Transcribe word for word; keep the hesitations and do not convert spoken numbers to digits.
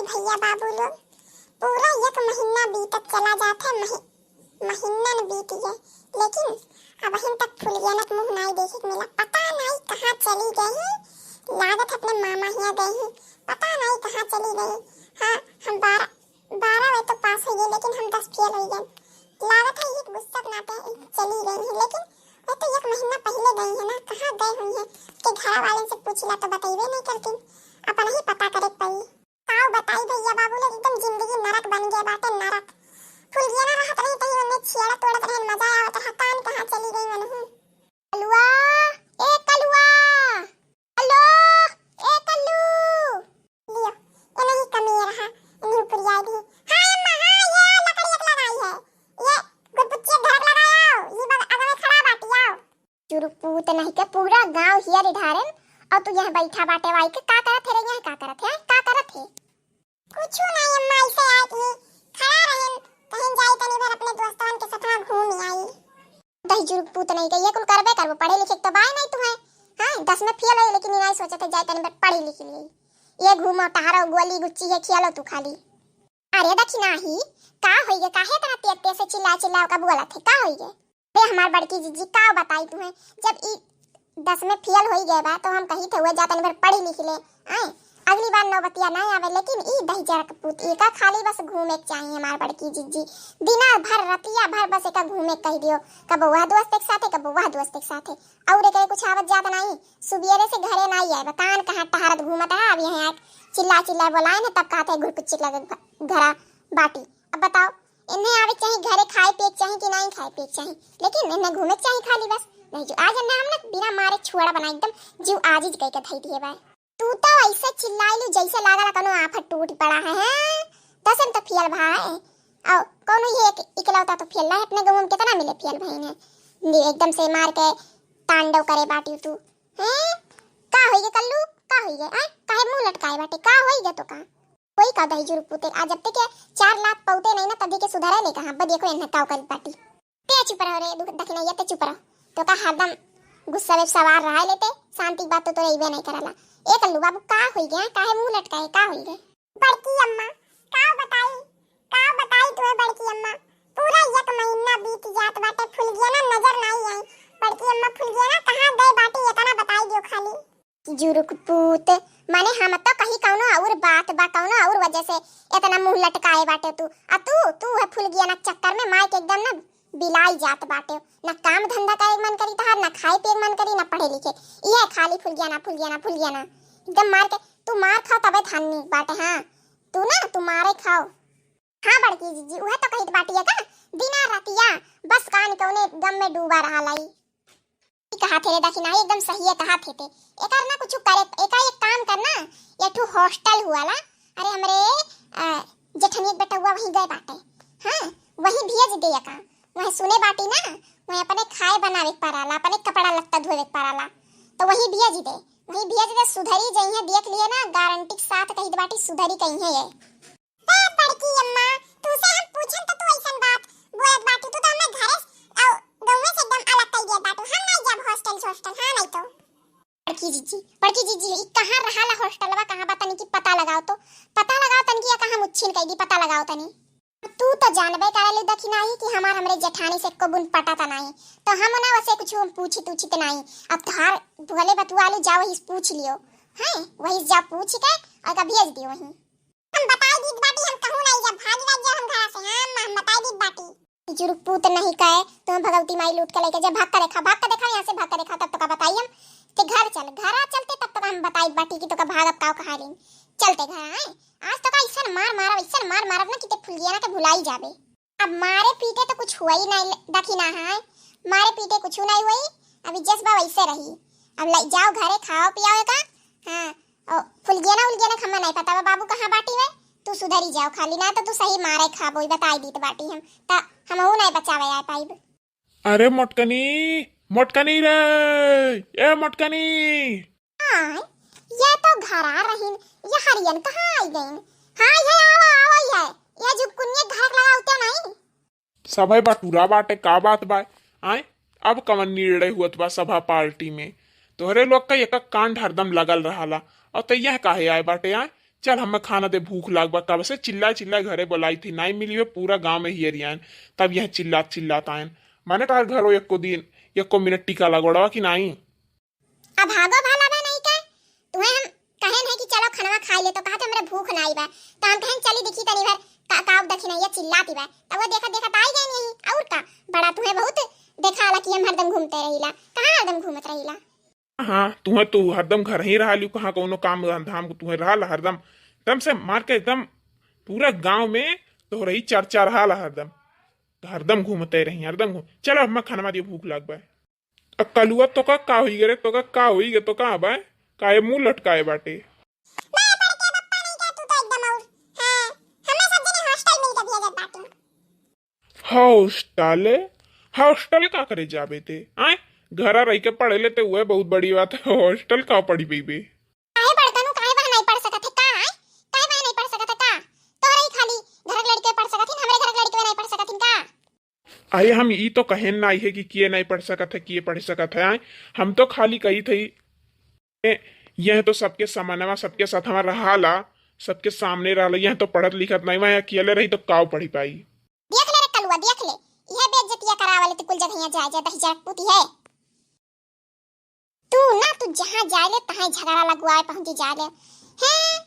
भइया बाबू लोग, पूरा एक महीना बीतत चला जात है, मही-, महीनन बीत गए, लेकिन अबहिन तक फुलगेना के मुँह नाई देखे के मिला। पता नाई कहाँ चली गई, लागत है अपने मामा हियाँ गई, पता नाई कहाँ चली गई। हाँ, हम बारह, बारह वे तो पास होइ गए, लेकिन हम दस फेल होइ गए। लागत है ये गुस्सा के नाते चली गई है, लेकिन वे तो एक महीना पहिले गई है ना, कहाँ गई हुई है? के घर वाले से पूछला तो बतइबे नहीं करती, अपन ही पता करे के पड़ी। काऊ बताई भइया बाबू लोग, एकदम जिंदगी नरक बन गया बाटे, नरक। फुलगेना रहत रही तही ओने छेड़ा तोड़त रहन, मजा आवत रहा, कान कहाँ चली गई मनहू। कलुआ, ए कलुआ, कल्लू, ए कल्लू। लियो, ये नहीं कमी रहा, इन्हीं ऊपर जाए दी। हाँ अम्मा, हाँ, ये लकड़ी एक लगाई है, ये गुरपुच्ची घर लगाओ, ये बग-, अगवे खड़ा बाटी आओ। चुरुकपूत नहीं के पूरा गांव हियर ढारेन, और तू यहाँ बैठा बाटे वाई के का करत है रे, यहाँ का करत है, का करत है? कुछ नहीं अम्मा, ऐसे आए कि खड़ा रहन, कहीं जाई तनी भर अपने दोस्तवन के साथ घूम आई। दही चुरुकपूत नहीं के ये कुल करबे करबो, पढ़े लिखे के तो बाय नहीं तू है। हाँ, दस में फेल है लेकिन ये नहीं सोचत है जाए तनी भर पढ़ी लिखी ली। ये घूमो टहरो, गोली गुच्ची है खेलो तू खाली। अरे दखिनाही, का होइगे? काहे इतना तेज तेज से चिल्ला चिल्ला का बोलत है? का होइगे? अरे हमार बड़की जीजी, का बताई तुम्हें, जब ई दस में फेल होई गए बा तो हम कही थे हुए जा तनी भर पढ़ी लिखी ले, आए अगली बार नौबतिया ना आवे। लेकिन ई दही जरा कपूत, एका खाली बस घूमे के चाहिए हमार बड़की जीजी, दिना भर रतिया भर बस एका घूमे के कह दियो, कबो वह दोस्त के साथे, कबो वह दोस्त के साथे, और एके कुछ आवत जात नहीं। सुबेरे से घरे नाई आए, बतान कहाँ टहरत घूमत है। अब यहाँ आके चिल्ला चिल्ला बोलाए न, तब कहते हैं घुरपुच्ची लगे घ-, घरा बाटी। अब बताओ, इन्हें आवे के चाही घरे, खाए पिए के चाही कि नहीं खाए पिए के चाही, लेकिन इन्हें घूमे के चाही खाली बस। नहीं जो आज इन्हें हम ना बिना मारे छुआड़ा बना एकदम जीव आजिज कह के धई दिए बा। तू तो ऐसे चिल्लाइलू जैसे लागल कोनो आफत टूट पड़ा है, हैं? दसम तो फेल भा है, और कोनो ये एक इकलौता तो फेल ना है अपने गाँव में, कितना मिले फेल भाई ने, ले एकदम से मार के तांडव करे बाटी तू, हैं? का होइगे कल्लू, का होइगे, आय? काहे मुंह लटकाए बाटे, का होइगे तो का? कोई का दही जुरुक पूते, आज जब तक के चार लात पौते नहीं ना, तभी के सुधरे ले कहाँ, अब देखो इन्हें का करी बाटी। ते चुप रहो रे, दुख दखिनैया, ते चुप रहो। तो का हरदम गुस्सा में सवार रहा लेते, शांति की बात तो तोरे इबे नहीं करला। ए कल्लू बाबू, का होई गया? काहे मुंह लटकाए, का होई गए? बड़की अम्मा, का बताई, का बताई तुम्हें बड़की अम्मा, पूरा एक महीना बीत जात बाटे, फुलगेना नजर नहीं आई। बड़की अम्मा, फुलगेना कहाँ गए बाटे, इतना बताई दियो खाली। जुरुक पूत, माने हम तो कही कौनो और बात बा, कौनो और वजह से इतना मुंह लटकाए बाटे तू। आ तू, तू है फुलगेना के चक्कर में माई के एकदम ना बिलाई जात बाटे। ना काम धंधा करे के मन करी तहार, ना खाए पिए के मन करी, ना पढ़े लिखे। इहे खाली फुलगेना, फुलगेना, फुलगेना। एकदम मार के, तू मार खाओ तबे धान नीक बाटे, हाँ। तू ना, तू मारे खाओ। हाँ बड़की जीजी, उहे तो कहित बाटी है का? दिना रतिया बस कान कौने गम में डूबा रहा लाई। ई कहा थे रे दखिनाही, एकदम सही है कहा थे ते। एकर ना कुछ करे, एका एक काम करना, ये ठू हॉस्टल हुआ ला, अरे हमरे, अ, जेठनिया के बेटउआ वहीं गए बाटे, हाँ, वहीं भेज दे एका, वहीं सुने बाटी ना, वहीं अपने खाए बनावे के पराला, अपने कपड़ा लत्ता धोवे के पराला, तो वहीं भेज दे, वहीं भेज दे, सुधरी जइहे, देख लिए ना, गारंटी के साथ कहित बाटी सुधरी कहीं है ये। ए बड़की अम्मा, तू से हम पूछन तो तू ऐसन बात बोलत बाटू, तू तो हमें घरे से, औ, गौवे से एकदम अलग कई दिया बाटू। हम नहीं जब हॉस्टल हॉस्टल, हाँ नहीं तो। बड़की जीजी, बड़की जीजी, ई कहाँ रहाला हॉस्टलवा, कहाँ बा तनी की पता लगाओ तो, पता लगाओ तनी की, या कहाँ मुच्छिन कई दी, पता लगाओ तनी। तू तो जानबे करलू दखिनाही कि हमार हमरे जेठानी से एको गुण पटा ता नहीं, तो हम ना वैसे कुछ हम पूछी तूछी तो नहीं। अब तोहार भले बतुआलू, जाओ वही से पूछ लियो, हैं, वही से जाओ पूछ के और का भेज दियो वहीं। हम बताई दीत बाटी, हम कहूँ नहीं जब भाग जाए जब हम घर से, हाँ अम्मा, हम बताई दीत बाटी। जुरुक पूत नहीं कहे, तुम भगवती माई लूट के लेके जा, भाग के देखा, भाग के देखा, यहाँ से भाग के देखा, तब तो का बताई हम। ते घर चल, घर आ चलते तब तो का हम बताई बाटी कि तो का भागब काव कहा रही। चलते घर आए, आज तो का ऐसन मार मारब, ऐसन मार मारब ना कि ते फुलगेना के भुलाई जाबे। अब मारे पीटे तो कुछ हुआ ही नहीं, दखिना है, मारे पीटे कुछ नहीं हुई। अभी जस बा वैसे रही। अब ले जाओ घरे, खाओ पियाओ का। हाँ, ओ, फुलगेना उलगेना खम्मा नहीं पता बा, बाबू कहाँ बाटी है? तू सुधरी जाओ खाली, ना तो तू सही मारे खाबो, ई बताई दीत बाटी हम। त हमहू नहीं बचावे आ पाइब। अरे मोटकनी, मोटकनी रे, ए मोटकनी। हाँ, ये तो घर आ रहीन, ये हरियन कहाँ आई गईन? हाँ, ये आओ, आओ, ये, ये जुगकुनिया घर लगावते नहीं। सभे बटुरा बाटे, का बात बा? आय, अब कवन निर्णय हुअत बा सभा पार्टी में? तोहरे लोग का एक कांड हरदम लगल रहाला, और ते यह काहे आए बाटे? आय, चल, हमें खाना दे, भूख लाग बा। कब से चिल्ला चिल्ला घरे बोलाई थी, नाई मिली है, पूरा गाँव में हियरियान, तब यह चिल्लात चिल्लात आयन। माने तार घरो एको दिन, एको मिनट टिका लगोड़वा कि नाई? अब भागो भाला बा नहीं का? तुम्हें हम कहेन है कि चलो खनवा खाई ले, तो कहा थे हमरे भूख नाई बा, तो हम कहेन चली देखी तनी भर का, काव दखिनैया चिल्लाती बा, तब वो देखा देखा आई गए नहीं। और का, बड़ा तुम्हें बहुत देखाला कि हम हरदम घूमते रहीला। कहाँ हरदम घूमत रहीला? हाँ, तुहें तो हरदम घर ही रहा लियो, कहाँ कौनो काम धाम को तुहें रहा ला हरदम, एकदम से मार के एकदम पूरा गांव में तोहरे ही चर्चा रहा ला हरदम, हरदम घूमते रही, हरदम घूम। चलो, अम्मा, खाना दियो, भूख लाग बा। अब कलुआ तो का, का होई गे रे, तो का, का होई गे, तो का बा, काहे मुंह लटकाए बाटे? बा, बड़के पप्पा नहीं का, तू तो एकदम और। हाँ, हमें सब जने हॉस्टल मिल के भेजत बाटे। हॉस्टल? हॉस्टल का करे जाबे ते? आय, घरा रह के पढ़े लेते हुए बहुत बड़ी बात है, हॉस्टल का पढ़ी पइबे? काहे बड़कनू, काहे वह नहीं पढ़ सकत है का? आय, काहे वह नहीं पढ़ सकत है का? तोहरे ही खाली घर के लड़के पढ़ सकत हिन, हमरे घर के लड़के नहीं पढ़ सकत हिन का? अरे, हम ई तो कहेन नाई है कि किए नहीं पढ़ सकत है, किए पढ़ सकत है, आय। हम तो खाली कही थे, ए, यह तो सबके समनवा, सबके साथ हमार रहाला, सबके सामने रहला, यह तो पढ़त लिखत नहीं, वह अकेले रही तो काव पढ़ी पाई? देख ले रे कलुआ, देख ले, यह बेइज्जतिया करावले तू कुल जगहिया जाए जाए, दही जरक पूती है। तू ना, तू जहाँ जाए ले, तहाँ झगड़ा लगवाए पहुँची जाए ले। हैं,